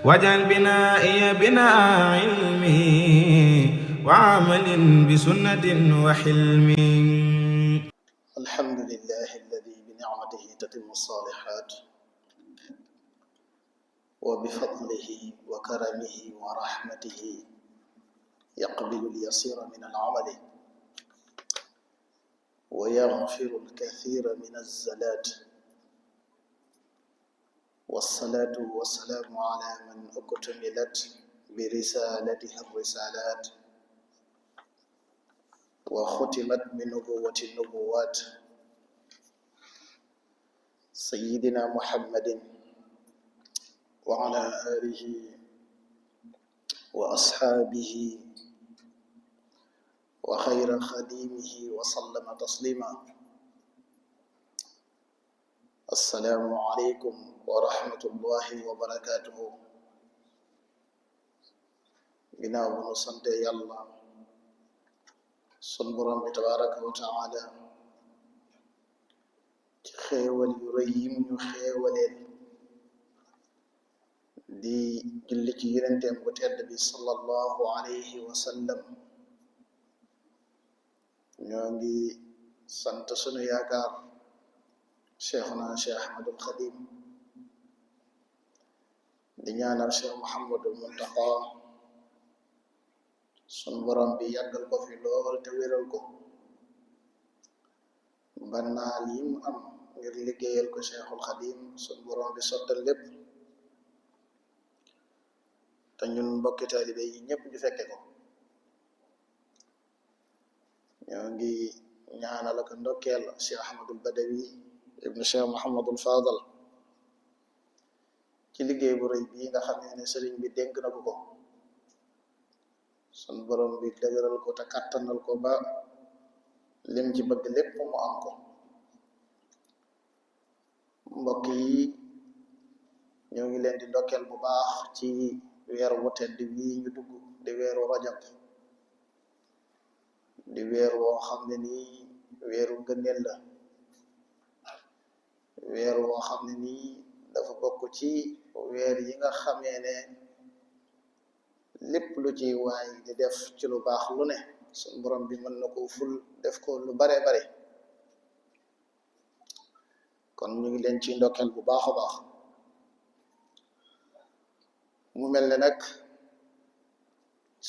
واجعل بنائي بناء علم وعمل بسنة وحلم. الحمد لله الذي بنعمته تتم الصالحات وبفضله وكرمه ورحمته يقبل اليسير من العمل ويغفر الكثير من الزلات، والصلاة والسلام على من اكتملت برسالته الرسالات وختمت بنبوة النبوات، سيدنا محمد وعلى آله وأصحابه وخير خديمه وسلم تسليما. السلام عليكم ورحمة الله وبركاته. ginnaaw bu nu sante yàlla sun borom bi tabaraka wa taala ci xéewal yu rëy yim ñu xéewaleen di julli ci yonenteem bu tedd bi sallallahu alayhi wa sallam, ñoo ngi sant sunu yaakaar cheikhuna cheikh ahmadul xadim, di ñaanal cheikh muhammadul muntaqa sun borom bi yàggal ko fi lool te wéral ko ba naal yi mu am ngir liggéeyal ko cheikhul xadim sun borom bi sottal lépp, te ñun mbokki taalibe yi ñépp ñu fekke ko. ñoo ngi ñaanal ak ndokkeel cheikh ahmadul badawi ibnu cheikh muhammadul fadal ci liggéey bu rëy bii nga xamee ne sëriñ bi dénk na ko sun borom bi dëgëral ko te kàttanal ko ba lim ci bëgg lépp mu am ko. mbokk yi ñoo ngi leen di ndokkeel bu baax ci weer wu tedd bii ñu dugg di weeru rajab, di weer woo xam ne nii weeru ngëneel la, weer woo xam ne nii dafa bokk ci weer yi nga xamee ne lépp lu ci waay di def ci lu baax lu ne sun borom bi mën na ko ful def ko lu bare bare. kon ñu ngi leen ci ndokkeel bu baax a baax. mu mel ne nag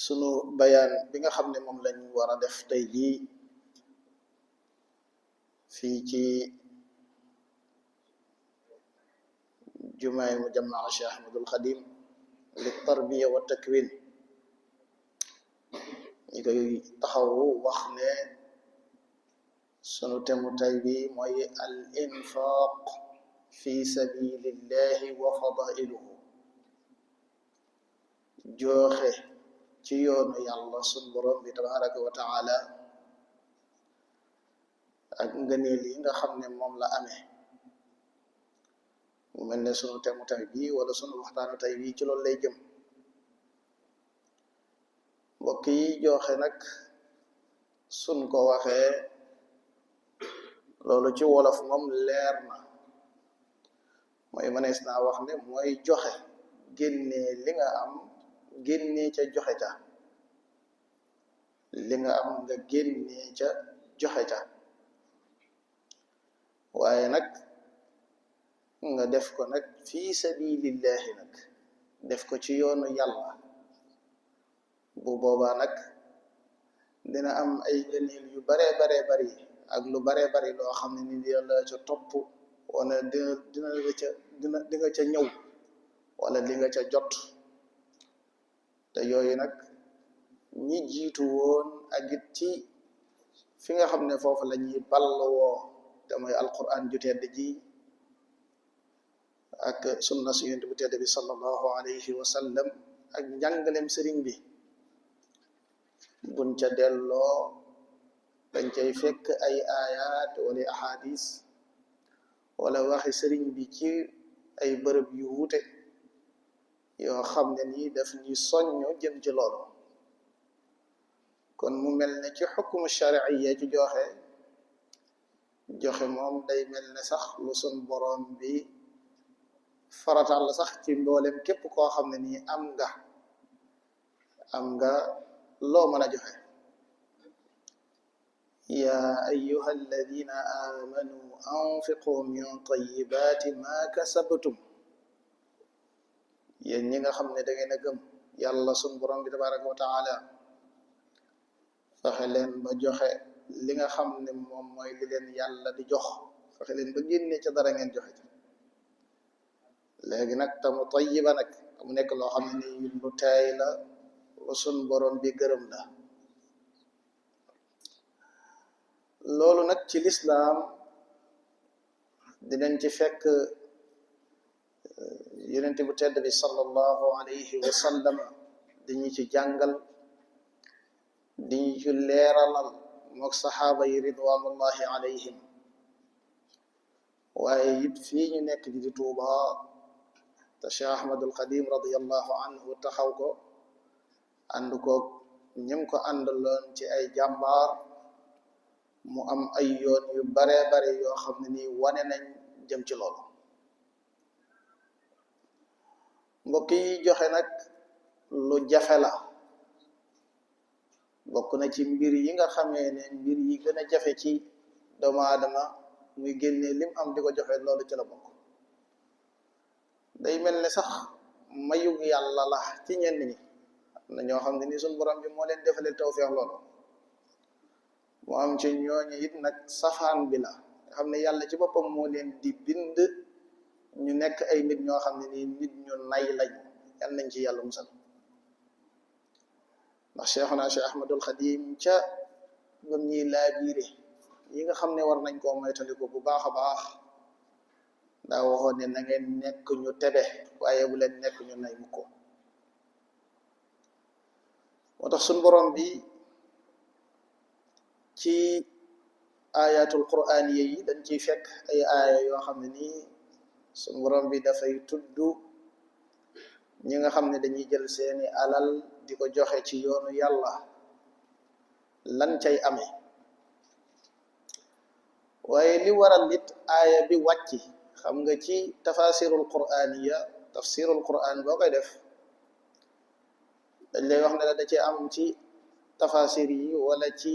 sunu bayaan bi nga xam ne moom lañ war a def tey jii fii ci jumaay mujammaa Cheikh Ahmadul Xadim li tarbiya wa takwin, ñi koy taxawu wax ne sunu temu tay bi mooy al infaq fi sabilillahi wa fadailuhu, jooxe ci yoonu yàlla sun borom bi tabaraka wa taala ak ngëneel yi nga xam ne moom la amee. mu mel ne sunu temu tay bi wala sunu waxtaanu tay bi ci loolu lay jëm. mbokk yi, jooxe nag sun ko waxee loolu ci wolof moom leer na, mooy mënees naa wax ne mooy joxe, génnee li nga am génnee ca joxe ca, li nga am nga génnee ca joxe ca, waaye nag nga def ko nag fii sabilillahi, nag def ko ci yoonu yàlla. bu boobaa nag dina am ay ngëneel yu baree baree bari ak lu baree bari loo xam ne ni dina la ca topp, wala dina la ca di nga ca ñëw wala di nga ca jot. te yooyu nag ñi jiitu woon ak it ci fi nga xam ne foofu la ñuy ballwoo te mooy alquran ju tedd ji ak sunna su yonent bu tedd bi sallallahu alayhi wa sallam ak njàngalem sëriñ bi, buñ ca delloo dañ cay fekk ay ayat wala ahadis wala waxi sëriñ bi ci ay bërëb yu wuute yoo xam ne nii daf ñuy soññu jëm ci loolu. kon mu mel ne ci xukmu shari'iyya ci joxe moom day mel ne sax lu sun borom bi farataal la sax ci mboolem képp koo xam ne nii am nga loo mën a joxe yaa ayyuha alladina amanu anfiqu min tayyibati ma kasabtum yéen ñi nga xam ne da ngeen a gëm yàlla sun borom bi tabaraka wa taala fexe leen ba joxe li nga xam ne moom mooy li leen yàlla di jox fexe leen ba génne ca dara ngeen joxe ci léegi nag tamu tayyiba nag mu nekk loo xam ne ni lu teey la lu sun borom bi gërëm la loolu nag ci lislaam dinañ ci fekk yonent bu tedd bi sallallahu alayhi wa sallam dañu ci jàngal diñu ci leeralal mook saxaaba yi ridwanullahi alayhim waaye it fii ñu nekk di Tuuba te Cheikh Ahmadul Xadim radiyallahu anhu taxaw ko ànd ko ñim ko àndaloon ci ay jàmbaar mu am ay yoon yu baree bare yoo xam ne nii wane nañ jëm ci loolu mbokk yi joxe nag lu jafe la bokk na ci mbir yi nga xamee ne mbir yi gën a jafe ci doomu aadama muy génnee lim am di ko joxe loolu ci la bokk day mel ne sax mayug yàlla la ci ñenn ñi am na ñoo xam ne ni suñ borom bi moo leen defalee tawfeex loolu mu am ci ñooñu it nag safaan bi la nga xam ne yàlla ci boppam moo leen di bind ñu nekk ay nit ñoo xam ne nii nit ñu nay lañu yal nañ ci yàlla musal ndax cheikhuna cheikh ahmadul xadim ca bam ñuy laabiire yi nga xam ne war nañ koo moytandiku bu baax a baax daa waxoon ne na ngeen nekk ñu tebe waaye bu leen nekk ñu nay mukko moo tax suñ borom bi ci ayatul qur'an yi dañ ciy fekk ay aaya yoo xam ne nii suñ borom bi dafay tudd ñi nga xam ne dañuy jël seeni alal di ko joxe ci yoonu yàlla lan cay amee waaye li waral nit aaya bi wàcc xam nga ci tafasirul qur'aniya tafsirul qur'an boo koy def dañ lay wax ne la da ci am ci tafasir yi wala ci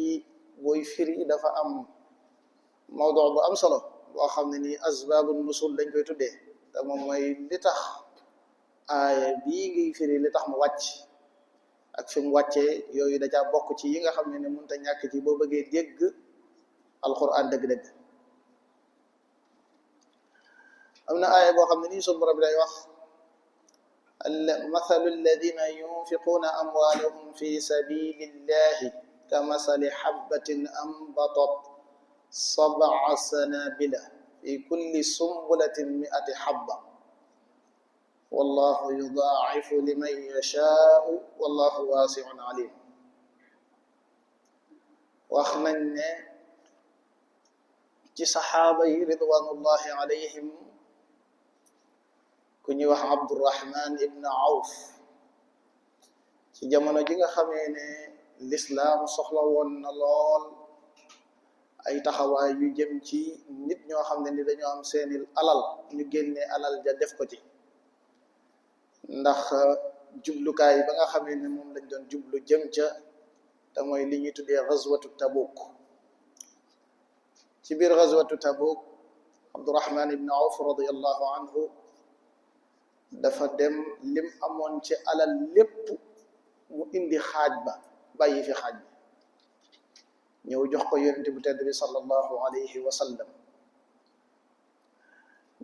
booy firi dafa am mawdu bu am solo boo xam ne nii asbabun nusul dañ koy tuddee te moom mooy li tax aaya bii ngiy firi li tax mu wàcc ak fi mu wàccee yooyu da caa bokk ci yi nga xam ne ne mënta ñàkk ci boo bëggee dégg alquran dëgg-dëgg am na aaya boo xam ne nii sunu borom bi day wax mathalu alladina yunfiquna amwalahum fi sabilillahi kamasali habbatin ambatat sab'a sanabila fi kulli sumbulatin mi'ati habba wallahu yudaa'ifu liman yashaa'u wallahu waasi'un alim wax nañ ne ci saxaaba yi ridwanullahi alayhim ku ñuy wax Abdurrahman ibn Awf ci jamono ji nga xamee ne lislaam soxla woon na lool ay taxawaay yu jëm ci nit ñoo xam ne ni dañoo am seeni alal ñu génne alal ja def ko ci ndax jublukaay ba nga xamee ne moom lañ doon jublu jëm ca te mooy li ñuy tuddee ghazwatu Tabuk ci biir ghazwatu Tabuk Abdurrahman ibn Awf radiyallahu anhu dafa dem lim amoon ci alal lépp mu indi xaaj ba bàyyi fi xaaj bi ñëw jox ko yonent bu tedd bi sallallahu alayhi wa sallam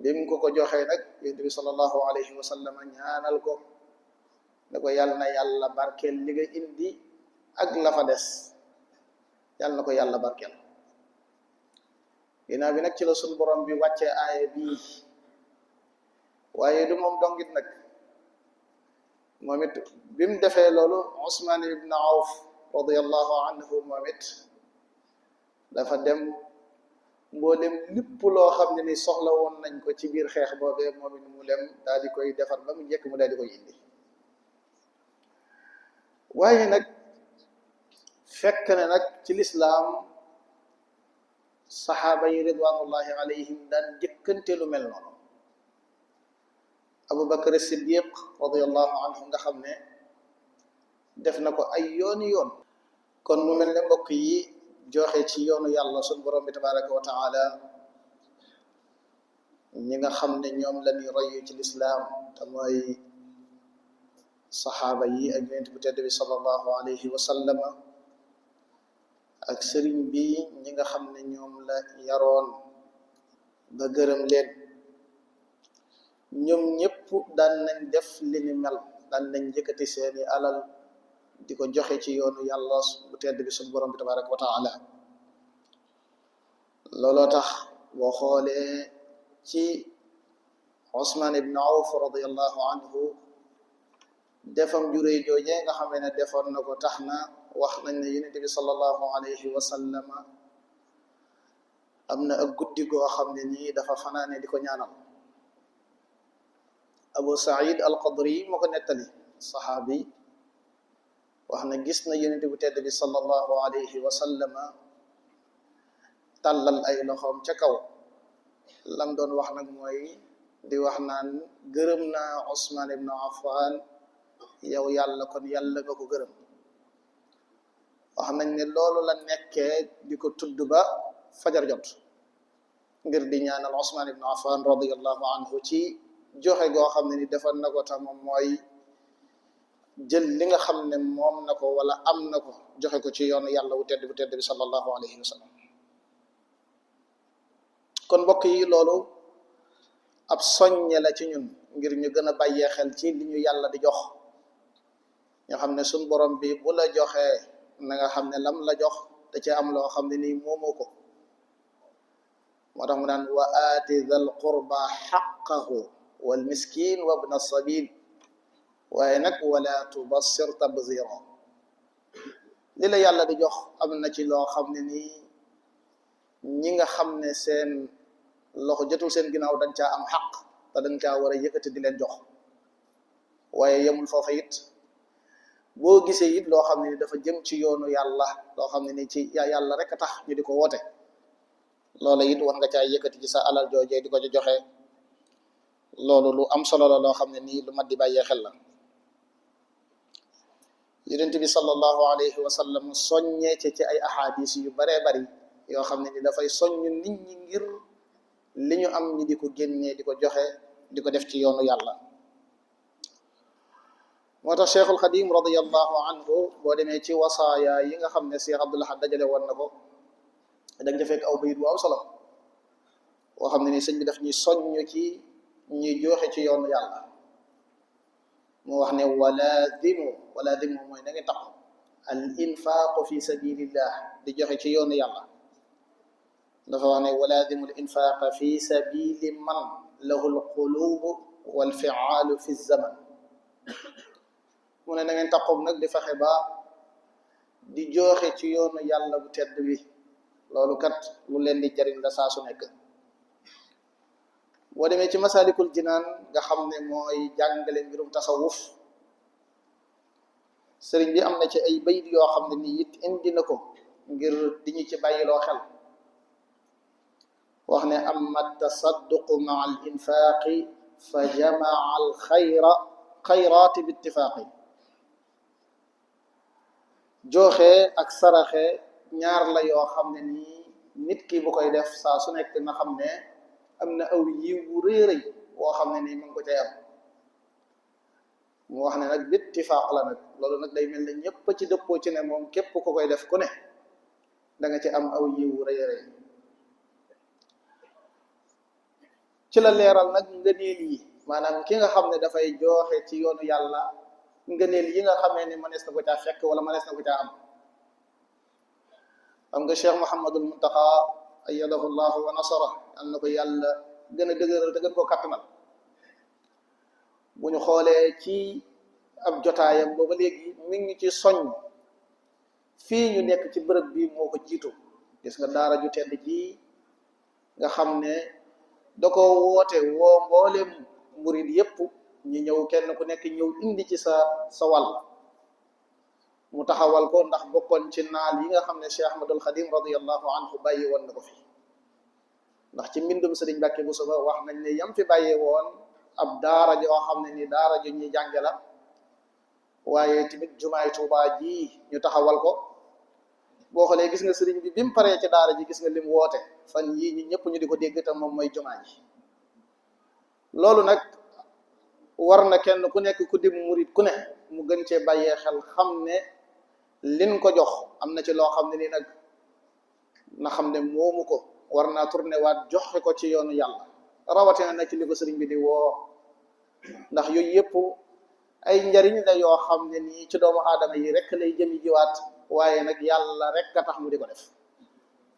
bim ko joxee nag yonent bi sallallahu alayhi wa sallam ñaanal ko ne ko yàlla na yàlla barkeel li nga indi ak la fa des yàlla na ko yàlla barkeel ginnaaw bi nag ci la sunu borom bi wàccee aaya bii waaye du moom dongit nag moom it bi mu defee loolu Usmaan ibn Awf radiyallahu anhu moom it dafa dem mboolem lépp loo xam ne ni soxla woon nañ ko ci biir xeex boobee moom it mu dem daal di koy defar ba mu njëkk mu daal di koy indi waaye nag fekk ne nag ci lislaam saxaaba yi ridwanullahi alayhim daan jëkkante lu mel noonu Abu Bakr Siddiq radiyallahu anhu nga xam ne def na ko ay yooni yoon. kon mu mel ne mbokk yi joxe ci yoonu yàlla sunu borom bi tabaraka wa taala ñi nga xam ne ñoom la ñuy roy ci lislaam te mooy saxaaba yi ak yonent bu tedd bi sallallahu alayhi wa sallama ak sëriñ bi ñi nga xam ne ñoom la yaroon ba gërëm leen, ñoom ñépp daan nañ def li ni mel, daan nañ yëkkati seeni alal di ko joxe ci yoonu yàlla bu tedd bi sunu borom bi tabaraka wa taala. looloo tax boo xoolee ci Usmaan ibn Awf radiyallahu anhu defam juree joojee nga xam ne defoon na ko tax na wax nañ ne yonent bi sallallahu alayhi wa sallama am na ak guddi goo xam ne nii dafa fanaane di ko ñaanal. Abu Saïd al-Xudri moo ko nettali, saxaabi wax na gis na yonent bu tedd bi sallallahu alayhi wa sallama tàllal ay loxoom ca kaw, lam doon wax nag mooy di wax naan gërëm naa Usmaan ibn Affan, yow yàlla kon yàlla nga ko gërëm. wax nañ ne loolu la nekkee di ko tudd ba fajar jot ngir di ñaanal Usmaan ibn Affan radiyallahu anhu ci joxe goo xam ne ni defal na ko tam moom mooy jël li nga xam ne moom na ko wala am na ko joxe ko ci yoonu yàlla bu tedd bi sallallahu alayhi wa sallam. kon mbokk yi loolu ab soññe la ci ñun ngir ñu gën a bàyyee xel ci li ñu yàlla di jox, ñoo xam ne suñ borom bi bu la joxee na nga xam ne lam la jox da ci am loo xam ne nii moomoo ko. moo tax mu naan wa aati dhal qurba haqqahu wal miskin wa ibna sabil waaye nag wala tubassir tabzira. li la yàlla di jox am na ci loo xam ne nii ñi nga xam ne seen loxo jotul seen ginnaaw dañ caa am xaq te dañ caa war a yëkkati di leen jox. waaye yemul foofa it, boo gisee it loo xam ne ni dafa jëm ci yoonu yàlla, loo xam ne ni ci yàlla rek a tax ñu di ko woote, loola it war nga caa yëkkati ci sa alal joojee di ko ci joxe. loolu lu am solo la loo xam ne nii lu mat di bàyyee xel la. yonent bi sallallahu alayhi wa sallam soññee ci ay ahadis yu baree bari yoo xam ne ni dafay soññ nit ñi ngir li ñu am ñi di ko génnee di ko joxe di ko def ci yoonu yàlla. moo tax Cheikhul Xadim radiyallahu anhu boo demee ci wasaaya yi nga xam ne Cheikh Abdul Ahad dajale woon na ko, da nga fekk aw bayit bu am solo boo xam ne ni sëñ bi daf ñuy soññ ci ñuy joxe ci yoonu yàlla. mu wax ne walaadimu mooy na nga tax al infaaqu fi sabilillah, di joxe ci yoonu yàlla. dafa wax ne walaadimu al infaaqa fi sabili man lahu al qulubu wal fiaalu fi zaman. mu ne na ngeen taxoom nag di fexe ba di joxe ci yoonu yàlla bu tedd bi, loolu kat lu leen di jariñ la saa su nekk. boo demee ci masalikul jinaan nga xam ne mooy jàngale mbirum tasawuf, sëriñ bi am na ci ay bayit yoo xam ne nii it indi na ko ngir di ñu ci bàyyiloo xel. wax ne amma tasadduqu maa al infaaqi fa jamaa al xayraati bi ittifaaqi. joxe ak saraxe ñaar la yoo xam ne nii nit ki bu koy def saa su nekk na xam ne am na aw yiw wu rëy rëy woo xam ne nii mu ngi ko cay am. mu wax ne nag bittifaaq la nag, loolu nag day mel ne ñëpp ci dëppoo ci ne moom képp ku koy def ku ne da nga ci am aw yiw wu rëy rëy. ci la leeral nag ngëneel yi, maanaam ki nga xam ne dafay joxe ci yoonu yàlla, ngëneel yi nga xamee ni mënees na ko caa fekk wala mënees na ko caa am. xam nga Cheikh Mouhamadul Muntaxa ayyadahu llahu wa nasara, am na ko yàlla gën a dëgëral te gën koo kattanal. bu ñu xoolee ci ab jotaayam booba léegi mi ngi ci soññ fii ñu nekk ci bërëb bi moo ko jiitu. gis nga daara ju tedd ji nga xam ne da ko woote woo mboolem murid yépp ñu ñëw kenn ku nekk ñëw indi ci sa wàll. mu taxawal ko ndax bokkoon ci naal yi nga xam ne Cheikh Ahmadul Xadim radiyallahu anhu bàyyi woon na ko fi. ndax ci mbindum Sëriñ Mbàkke Buso ba wax nañ ne yam fi bàyyee woon ab daara joo xam ne ni daara ju ñuy jànge la waaye tamit jumaay Tuubaa ji ñu taxawal ko boo xoolee gis nga sëriñ bi mu paree ci daara ji gis nga lim woote fan yii ñi ñëpp ñu di ko dégg te moom mooy jumaa ji loolu nag war na kenn ku nekk ku dim murit ku ne mu gën cee bàyyee xel xam ne lin ko jox am na ci loo xam ne ni nag na xam ne moomu ko war naa tourné waat joxe ko ci yoonu yàlla rawatina na ci li ko sëriñ bi di woo ndax yooyu yëpp ay njariñ la yoo xam ne nii ci doomu aadama yi rek lay jëmi jiwaat waaye nag yàlla rek a tax mu di ko def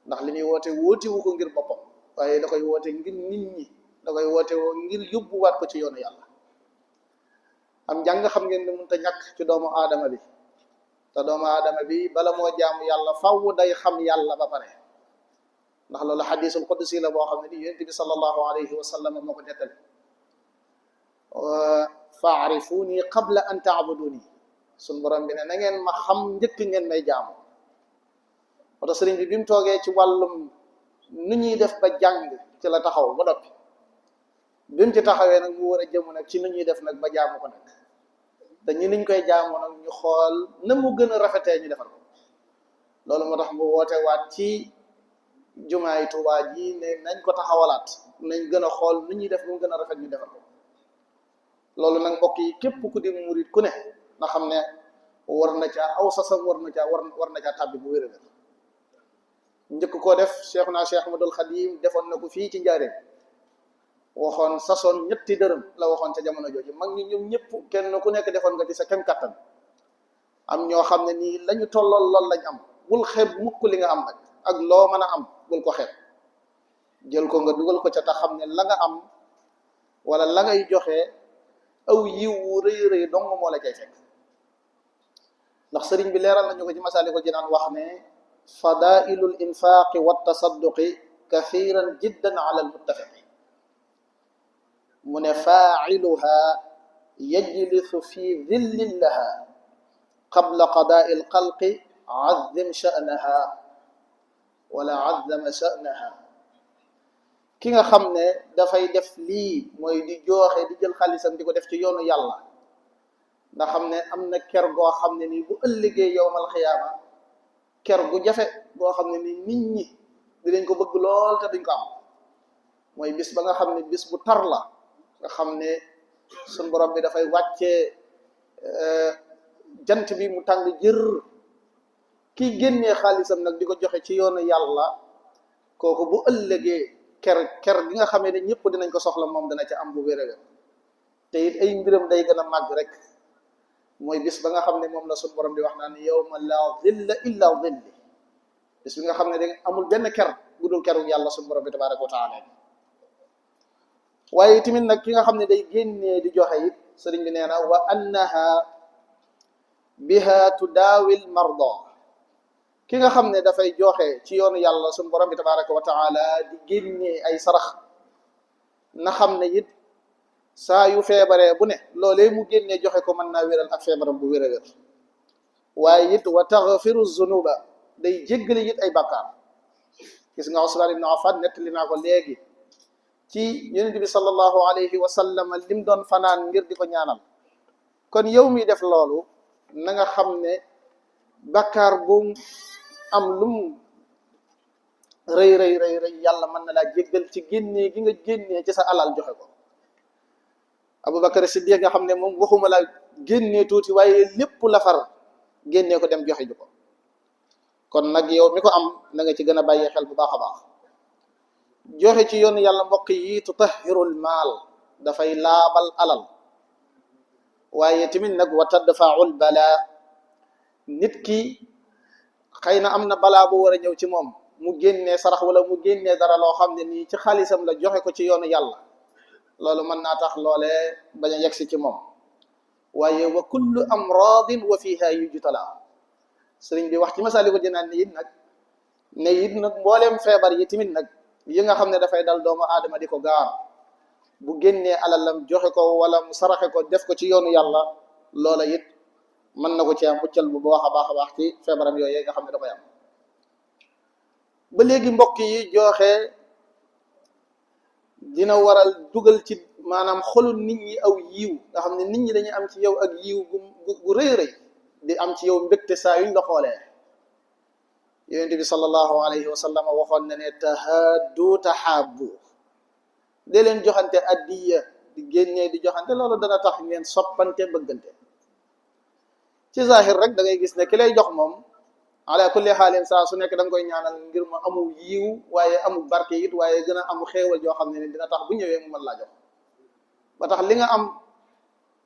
ndax li muy woote wootiwu ko ngir boppam waaye da koy woote ngir nit ñi da koy woote woo ngir yóbbuwaat ko ci yoonu yàlla am njàng xam ngeen ne mënut a ñàkk ci doomu aadama bi te doomu aadama bi bala moo jaamu yàlla faw day xam yàlla ba pare ndax loolu xadiisul qudsi la boo xam ne ni yonent bi sallallahu alayhi wa sallam moo ko nettali faarifuni qabla an taabuduni suñ borom bi ne na ngeen ma xam njëkk ngeen may jaamu oto sëriñ bi mu toogee ci wàllum nu ñuy def ba jàng ci la taxaw ba noppi bi mu ci taxawee nag mu war a jëmu nag ci nu ñuy def nag ba jaamu ko nag te ñi niñ koy jaamu nag ñu xool na mu gën a rafetee ñu defal ko loolu moo tax mu woote waat ci jumaay Tuubaa ji ne nañ ko taxawalaat nañ gën a xool nu ñuy def ba mu gën a rafet ñu defal ko loolu nag mbokk yi képp ku di murit ku ne na xam ne war na caa aw sasam war na caa tàbbi bu wér a wér njëkk koo def Cheikhuna Cheikh Ahmadul Xadim defoon na ko fii ci Njaaréem waxoon sasoon ñetti dërëm la waxoon ca jamono jooju mag ñi ñoom ñëpp kenn ku nekk defoon nga ci sa kem kattan am ñoo xam ne nii lañu tollool lool lañ am bul xeeb mukk li nga am nag ak loo mën a am bul ko xeeb jël ko nga dugal ko ca tax xam ne la nga am wala la ngay joxe aw yiw wu rëy rëy dong moo la cay fekk ndax sëriñ bi leeral nañu ko ci Masaalikul Jinaan wax ne fadailul infaqi wa tasadduqi kathiran jiddan ala al muttafiqi mu ne faa'iluha yajlisu fi dhillillaha qabla qada'i al xalqi azzim sha'naha wala azzama sha'naha ki nga xam ne dafay def lii mooy di jooxe di jël xaalisam di ko def ci yoonu yàlla nga xam ne am na ker goo xam ne nii bu ëllëgee yowmal xiyaama ker gu jafe goo xam ne nii nit ñi dinañ ko bëgg lool te duñ ko am mooy bis ba nga xam ne bis bu tar la nga xam ne suñ borom bi dafay wàccee jant bi mu tàng jër kiy génnee xaalisam nag di ko joxe ci yoonu yàlla kooku bu ëllëgee ker gi nga xamee ne ñëpp dinañ ko soxla moom dana ca am bu wér a wér te it ay mbiram day gën a màgg rek mooy bis ba nga xam ne moom la suñu borom di wax naan yawma laa zilla illa zilli bis bi nga xam ne da amul benn ker bu dul keru yàlla suñu borom bi tabaraka wa taala waaye tamit nag ki nga xam ne day génnee di joxe it sëriñ bi nee na wa annaha biha tudaawil marda ki nga xam ne dafay joxe ci yoonu yàlla suñu borom bi tabaraka wa taala di génnee ay sarax na xam ne it saa yu feebaree bu ne loolee mu génnee joxe ko mën naa wéral ak feebaram bu wér a wér waaye it wa taghfiru zunuba day jéggale it ay bàkkaar gis nga Usmaan ibn Affan nettali naa ko léegi ci yonent bi sallallahu alayhi wa sallam lim doon fanaan ngir di ko ñaanal kon yow mi def loolu na nga xam ne bàkkaar bu am lum rëy rëy rëy rëy yàlla mën na laa jéggal ci génnee gi nga génnee ci sa alal joxe ko Abubakar Siddiq nga xam ne moom waxuma la génnee tuuti waaye lépp la far génnee ko dem joxe ju ko kon nag yow mi ko am na nga ci gën a bàyyi xel bu baax a baax joxe ci yoonu yàlla mbokk yi tutahhirul maal dafay laabal alal waaye tamit nag wa tadfa'ul balaa nit ki xëy na am na balaa bu war a ñëw ci moom mu génnee sarax wala mu génnee dara loo xam ne nii ci xaalisam la joxe ko ci yoonu yàlla loolu mën naa tax loolee bañ a yegsi ci moom waaye wa kullu amradin wa fiha yujtala sëriñ bi wax ci Masaalikul Jinaan ne it nag mbooleem feebar yi tamit nag yi nga xam ne dafay dal doomu aadama di ko gaar bu génnee alalam joxe ko wala mu saraxe ko def ko ci yoonu yàlla loola it mën na ko ci am muccal bu baax a baax ci feebaram yooyu nga xam ne da koy am ba léegi mbokk yi joxe dina waral dugal ci maanaam xolul nit ñi aw yiw nga xam ne nit ñi dañuy am ci yow ak yiw gu rëy rëy di am ci yow mbégte saa yuñ la xoolee yonent bi sallallahu alayhi wa sallam waxoon na ne tahaaddu tahabbu dee leen joxante addiya di génnee di joxante loolu dana tax ngeen soppante bëggante ci zahir rek da ngay gis ne ki lay jox moom ala kulli xaalin saa su nekk da nga koy ñaanal ngir mu amul yiw waaye amul barke it waaye gën a am xéewal joo xam ne dina tax bu ñëwee mu mën laa jox ba tax li nga am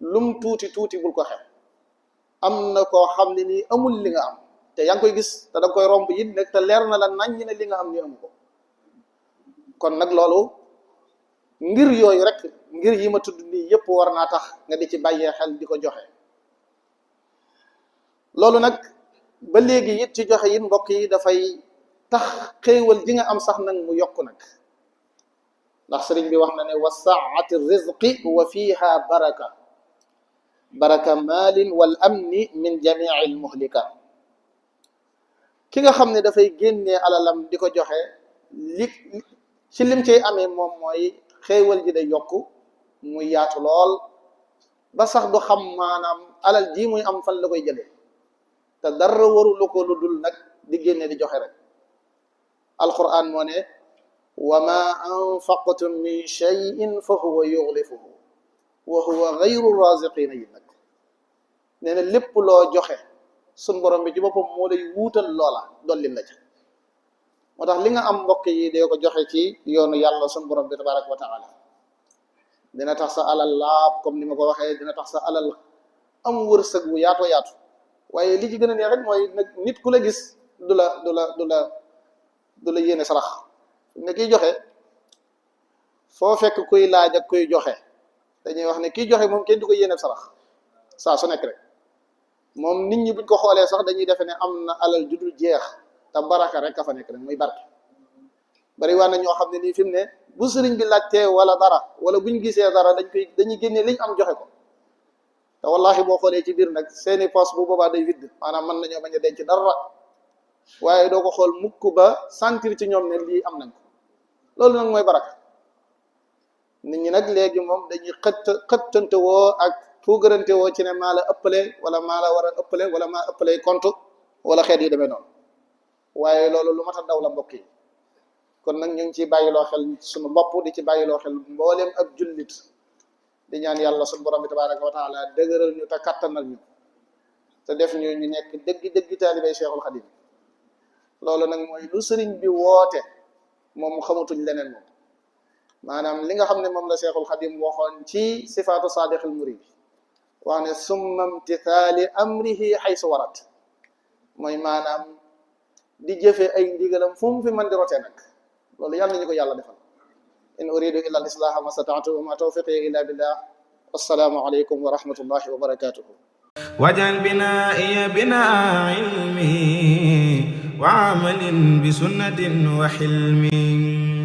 lum tuuti tuuti bul ko xeeb am na koo xam ne nii amul li nga am te yaa ngi koy gis te da nga koy romb it nag te leer na la naññ ne li nga am ni amu ko kon nag loolu ngir yooyu rek ngir yi ma tudd nii yépp war naa tax nga di ci bàyyee xel di ko joxe loolu nag ba léegi it ci joxe it mbokk yi dafay tax xéewal ji nga am sax nag mu yokku nag ndax sëriñ bi wax na ne wa saati rizqi wa fiha baraka maalin wal amni min jamii al muhlika ki nga xam ne dafay génnee alalam di ko joxe li ci lim cay amee moom mooy xéewal ji day yokku muy yaatu lool ba sax du xam maanaam alal ji muy am fan la koy jëlee te dara warulu ko lu dul nag di génne di joxe rek alquran moo ne wa ma anfaqtum min shay'in fa huwa yughlifuhu wa huwa ghayru raziqina yi nag nee na lépp loo joxe sun borom bi ci boppam moo lay wuutal loola dollil la ca moo tax li nga am mbokk yi dee ko joxe ci yoonu yàlla sun borom bi tabaraka wa taala dina tax sa alal laab comme ni ma ko waxee dina tax sa alal am wërsëg bu yaatoo yaatu waaye li ci gën a neex rek mooy nag nit ku la gis du la yéene sarax ne kiy joxe foo fekk kuy laaj ak kuy joxe dañuy wax ne kiy joxe moom kenn du ko yéene sarax saa su nekk rek moom nit ñi buñ ko xoolee sax dañuy defe ne am na alal ju dul jeex te baraka rek ka fa nekk rek muy barke bari waa na ñoo xam ne nii fi mu ne bu sëriñ bi laajtee wala dara wala buñ gisee dara dañuy génnee liñ am joxe ko te wallahi boo xoolee ci biir nag seeni poos bu boobaa day widd maanaam mën nañoo bañ a denc dara waaye doo ko xool mukk ba sentir ci ñoom ne lii am nañ ko loolu nag mooy baraka nit ñi nag léegi moom dañuy xëttante woo ak fuugarante woo ci ne maa la ëppale wala maa la war a ëppale wala maa ëppale compte wala xeet yi demee noonu waaye loolu lu mat a daw la mbokk yi kon nag ñu ngi ciy bàyyiloo xel suñu bopp di ci bàyyiloo xel mbooleem ab jullit di ñaan yàlla suñu borom bi tabaraka wa taala dëgëral ñu te kattanal ñu te def ñu nekk dëgg taalibey Cheikhul Khadim loolu nag mooy lu sëriñ bi woote moom xamatuñ leneen moom maanaam li nga xam ne moom la Cheikhul Khadim waxoon ci sifaatu saadiqil murid wax ne summa imtithaali amrihi haysu warat mooy maanaam di jëfe ay ndigalam fu mu fi mën di rotee nag loolu yàlla nañu ko yàlla defal in uridu illa al islaha ma stata'tu wa ma tawfiqi illa billah wassalaamu alaykum wa rahmatullahi wa barakatuhu waj'al binaa'iya binaa'a ilmi wa amalin bi sunnatin wa hilmi